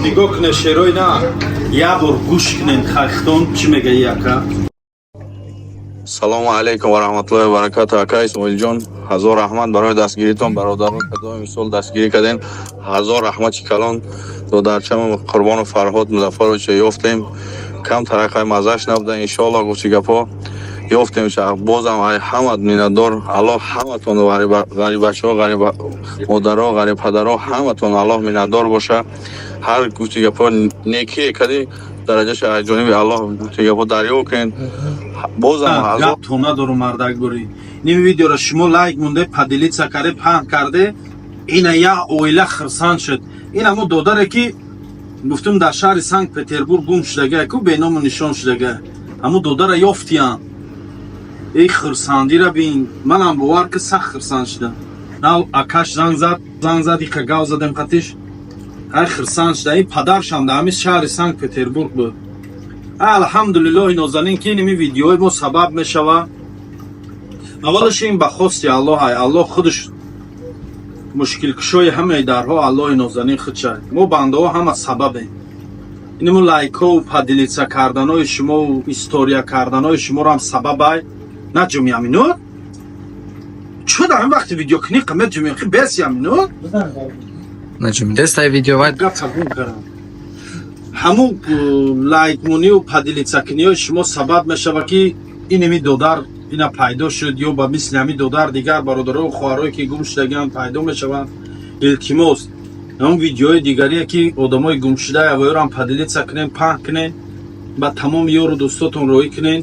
Нигоҳ кунед, шерои на, як бор гӯш кунед, хайхтон чӣ мега яка. Салому алайкум ва раҳматуллоҳи ва баракату, ака Исмоилҷон. Ҳазор раҳмат барои дастгиритон. Бародарон, кадоми мисол дастгирӣ кардем, ҳазор раҳмати калон. Додарчам Қурбону Фарҳод Музаффаровича ёфтем. Кам тарақай маззаш набуда, иншоалло. Гуфти гапҳо, ёфтем. Бозам ай ҳамат миннатдор. Аллоҳ ҳаматон, ғариббачаҳо, ғариб модаро, ғариб падаро, ҳаматон Аллоҳ миннатдор боша. Ҳар гуфти гапҳо, некие кади, дараҷаша аз ҷониби Аллоҳ, гуфти гапҳо, дарёб кунед. Бозам ҳазор Гап то надору, мардак бурӣ. Ними видеоро шумо лайк монде, поделиться карде, паҳн карде, ина як оила хирсанд шуд. Ин ҳамо додаре, ки гуфтум, дар шаҳри Санкт Петербург гум шудага ку, беному нишон шудага, ҳамо додара ёфтиян. Эй, хирсандира бин! Манам, бовар ки, сахт хирсанд шудам. Нав акаш занг зад, занг зад, ика гав задем қатиш, ай хирсанд шуда. Ин падаршам дар ҳамин шаҳри Санкт Петербург буд. Алҳамдулиллоҳи нозанин, ки иними видеои мо сабаб мешава. Аввалаш, ин ба хости Аллоҳ ай. Аллоҳ худаш мушкилкушои ҳамаи дарҳо, Аллоҳи нозанин худша. Мо бандаҳо ҳама сабабем. Инимо лайкҳову поделиться карданои шумову история карданои шуморо ҳам сабабай. На ҷуми аминур, чӯ дар ҳамин вақти видеокунӣ қимат ҷуми беси аминур? Наҷумидестай видео вай. Гапа гум кардам. Ҳамун лайкмонию поделиться куниҳои шумо сабаб мешава, ки иними додар ина пайдо шуд ё ба мисли ҳамин додар дигар бародарову хоҳарое, ки гум шудагианд, пайдо мешаванд. Илтимос, ҳамун видеои дигарие, ки одамои гумшуда авоёрам поделиться кунем, паҳн кунем, ба тамоми ёру дӯстотон роҳӣ кунем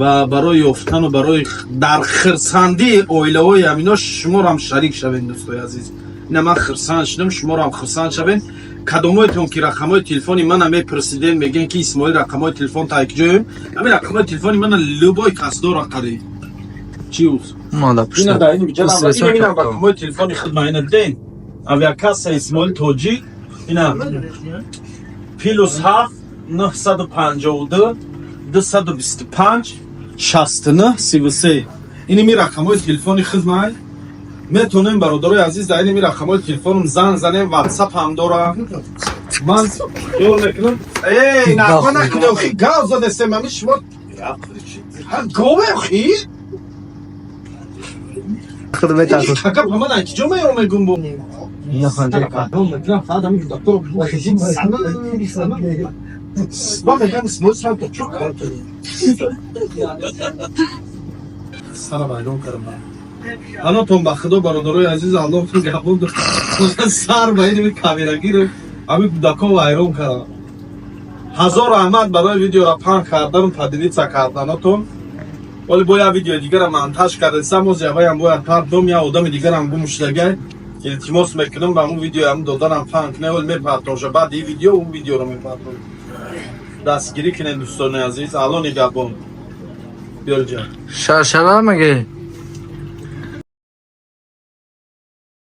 ва барои ёфтану барои дар хирсандии оилаҳои ҳамино шуморам шарик шавем. Дӯстои азиз, ина ман хирсанд шудам, шуморам хирсанд шавем. Кадомоятон ки рақамҳои телефони мана мепурсиден, мегӯен, ки Исмоил, рақамҳои телефон та якҷоем. Ҳамин рақамҳои телефони мана любой кас дора қариб. Чи уз? Мада. Ина дар ин Пушта. ина рақамҳои телефони худ ма, ина диден, авиакасса Исмоил Тоҷик, ина +7 952 225 69 33. Иними рақамҳои телефони худ май. Метонем, бародарои азиз, дар иними рақамҳои телефонам занг занем, Ватсап ҳам дорам. Ман ёр мекунам. Эй, нақва накунем, хи, гав задестем. Ами шумо гове, хи. Худ метарсад. Кака ба ман киҷо меёрам, мегум бо. Ина ханҷа. Фақат ҳамин доктор ба мегам, Исмоил сар то чӯк сара вайрон кардам. Анотон ба Худо, бародарои азиз, Аллоҳтон гапон, сар ба ин камерагиру ҳамин кӯдако вайрон кардам. Ҳазор раҳмат барои видеора паҳн кардану поделиться карданатон. Вале бо як видеои дигара монтаж кардесам, оз яваям бояд партом. Як одами дигарам гум шудагай, илтимос мекунам, ба ҳамун видеои ҳамун додарам паҳн кунед. Вале мепартомша баъди ин видео, он видеоро мепартом. Дастгирӣ кунед, дӯстони азиз. Алло нигаҳбон. Биёрҷа. Шаршара меге.